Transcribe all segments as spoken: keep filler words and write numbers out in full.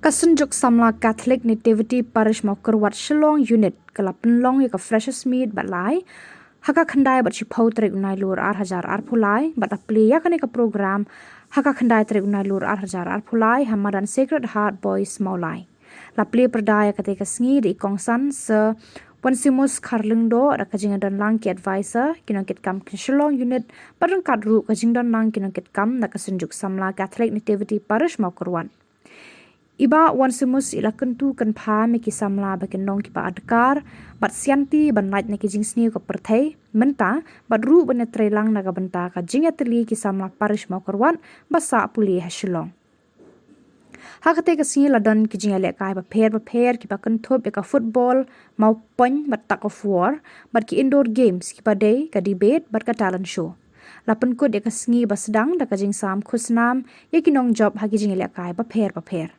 Ka Synjuk Samla Catholic Nativity Parish Mawkyrwat Shillong Unit ka la pynlong ïa ka Freshers Meet bad la ai ha ka khyndai bad shiphew tarik u Nailur ar hajar arphew lai bad la plie ïa kane ka program ha ka khyndai tarik u Nailur ar hajar arphew lai ha madan Sacred Heart Boys Mawlai. La plie pyrda ïa kata ka sngi da i kongsan Sir Wansimus Kharlyngdoh da ka jingdon lang ki advisor, ki nongkitkam ka Shillong Unit bad ryngkat ruh ka jingdon lang ki nongkitkam na ka Synjuk Samla Catholic Nativity Parish Mawkyrwat. I Bah Wansimus i la kyntu kynpham ïa ki samla ba kin long kiba adkar bad sianti ban lait na ki jingsniew ka pyrthei mynta bad ruh ban ïatreilang na ka bynta ka jingïatylli ki samla parish Mawkyrwat ba sah pule ha Shillong. Ha kata ka sngi la don ki jingïalehkai bapher bapher kiba kynthup ïa ka football, mawpoiñ bad tug of war bad ki indoor games kiba dei ka debate bad ka talent show. La pynkut ïa ka sngi ba sdang da ka jingsam khusnam ïa ki nongjop ha ki jingïalehkai bapher bapher.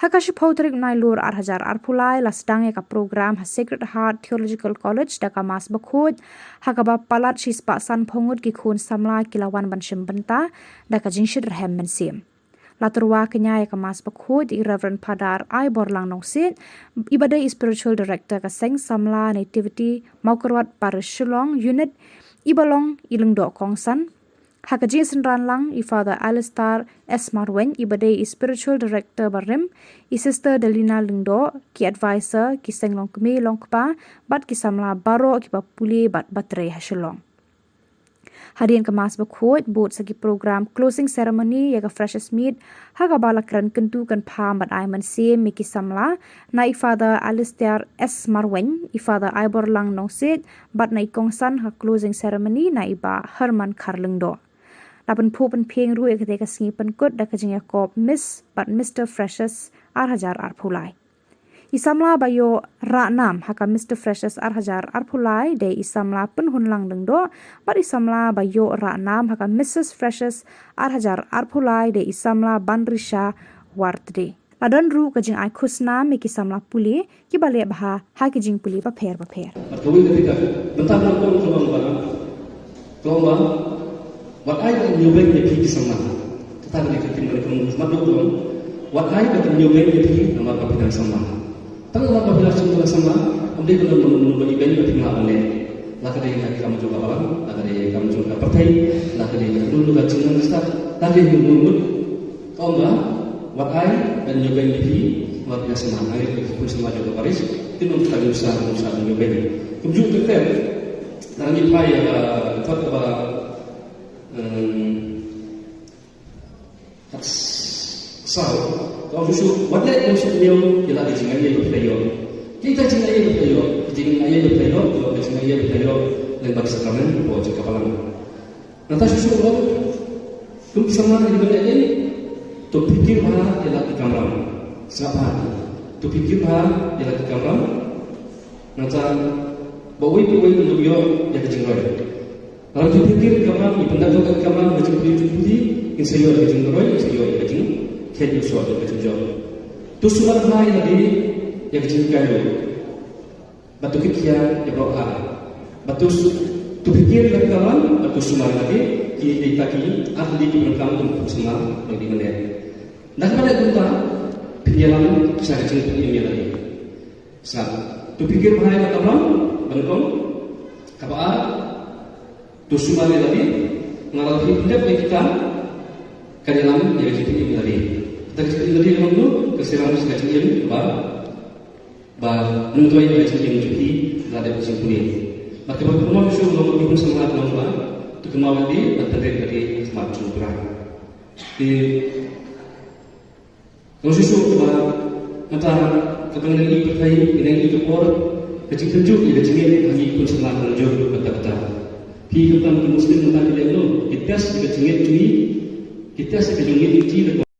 Ha ka shiphew tarik Nailur ar hajar arphew lai la sdang ïa ka program ha Sacred Heart Theological College da ka Mass Bakhuid, ha kaba palat shispah sanphew ngut ki khun samla ki la wan ban shim bynta da ka jingshitrhem mynsiem. La tyrwa kñia ïa ka Mass Bakhuid i Reverend Father Aiborlang Nongsiej, iba dei i Spiritual Director ka Seng Samla Nativity Mawkyrwat Parish Shillong Unit, iba long i lyngdoh kongsan. Ha ka jingsynran lang i Father Alistair S Marwein, iba dei i Spiritual Director barim, i Sister Delina Lyngdoh, ki advisor, ki seng longkmie longkpa bad ki samla baroh kiba pule bad ba trei ha Shillong. Hadien ka Mass Bakhuid bud sa ki program closing ceremony ïa ka Freshers Meet, ha kaba la kren kyntu kynpham bad ai mynsiem ïa ki samla na i Father Alistair S Marwein, i Father Aiborlang Nongsiej bad na i kongsan ha closing ceremony na i Bah Herman Kharlyngdoh. La pynphuh pynphieng ruh ïa kata ka sngi pynkut da ka jingïakob Miss bad Mister Freshers ar hajar arphew lai. I samla ba ïoh rah nam ha ka Mister Freshers ar hajar arphew lai dei i samla Pynhunlang Lyngdoh bad i samla ba ïoh rah nam ha ka Missus Freshers ar hajar arphew lai dei i samla Banrisha Wartde. La don ruh ka jingai khusnam ïa ki samla pule kiba leh bha ha ki jingpule bapher bapher. Bad kawei ka bynta, bynta ba kong ka long ba, ka long ba, wat ai ba kin ïoh beiñ ïa phi ki samla. Kata ka dei ka ktien ba kong, mat dok long, wat ai ba kin ïoh beiñ ïa phi namar ba phi dang samla. Tang namar ba phi la shim ba dang samla, ym dei ba don mano mano ba ibeiñ ba phi lah ban leh. La ka dei na ka kam jong ka balang, la ka dei ka kam jong ka pyrthei, la ka dei na ka dei ka jingnang stad, la ka dei ka mut mut. Ka ong ba, wat ai ban ïoh beiñ ïa phi, wat ïa sma, ai ka khun samla jong ka parish, kin ym kata ïoh sa, ym sa ban ïoh beiñ. Kumjuh te te, na ngi phai ïa ka thot kaba, em, khat saw, ka ong shuh shuh, wat leh ïa u suk ñiew ïa la ka jingaiei ba phi la ïoh. Kita jingaiei ba phi la ïoh, ka jingaiei ba phi la ïoh, ka jingaiei ba phi la ïoh, lyngba ki sakramen, hapoh jong ka balang. Nangta shuh shuh ruh, kum ki samla ngi ban leh dei, to phikir bha ïa la ki kamram. Sngap bha. To phikir bha ïa la ki kamram. Nangta ba uwei pa uwei un ïoh ïa ka jingroi. Lada to phikir ïa ki kamram, ngi pyndep ïa ki kamram, ka jingpule jingpule, ngin sa ïoh ïa ka jingroi, ngin sa ïoh ïa ka jingkheiñ ïa u soh, ïa ka jingjop. To sumar bha ïa lade ïa ka jinghikai ruh. Bad to khie ïa baroh ar. Bad to s-, to khie ïa ka wan, bad to sumar ïa lade, ki dei kita ki ar tylli kiba donkam kum u khun samla ba dei ban leh. Da kaba leh kumta, phin ïalam sha ka jingpynim ïa lade. Sngap. To khie ïa ka wan, ban kong, kaba ar, to sumar ïa lade, nga la phi pyndep ïa kita, kan ïalam ïa ka jingpynim ïa lade. Kata ka jingpynim ïa lade ka long tu, ka sdang ka jingim ba, ba myntoi ïa ka jingim jong phi, la dep ka jingpule. Bad kaba kynmaw shuh shuh, long ki khun samla, long ba, to kynmaw ïa lade, bad pynrem ïa lade ha khmat jong U Trai. Te, long shuh shuh ba, mynta, kaba ngi nang ïohi pyrthei, ngi nang ïohi ka por, ka jingtynjuh ïa ka jingngeit ha ngi ki khun samla ka nang jur katta katta. Phi khamtam ki Muslim mynta ki leh kumno, ki test ïa ka jingngeit jong ngi, ki test ïa ka jingngeit jong ngi,